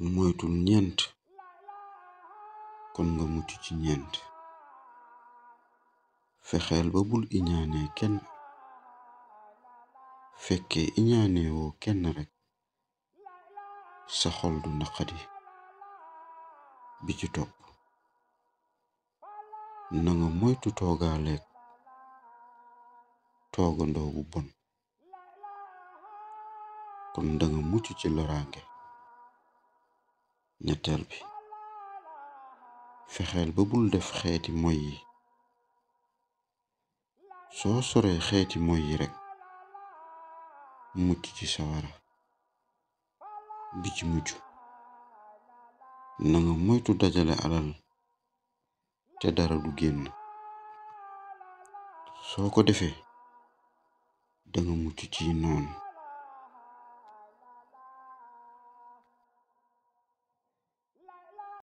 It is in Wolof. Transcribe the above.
moytul ñeent kon nga mucc ci ñeent. fexeel ba bul iñaane kenn, fekkee iñaane woo kenn rekk sa xol du naqadi. bi ci topp na nga moytu toogaaleeg toogandoo bu bon, kon danga mucc ci loraange. ñetteel bi fexeel ba bul def xeeti moy yi. soo soree xeeti moy yi rekk mucc ci sawara. bi ci mujj na nga moytu dajale alal te dara du génn. soo ko defee danga mucc ci noon.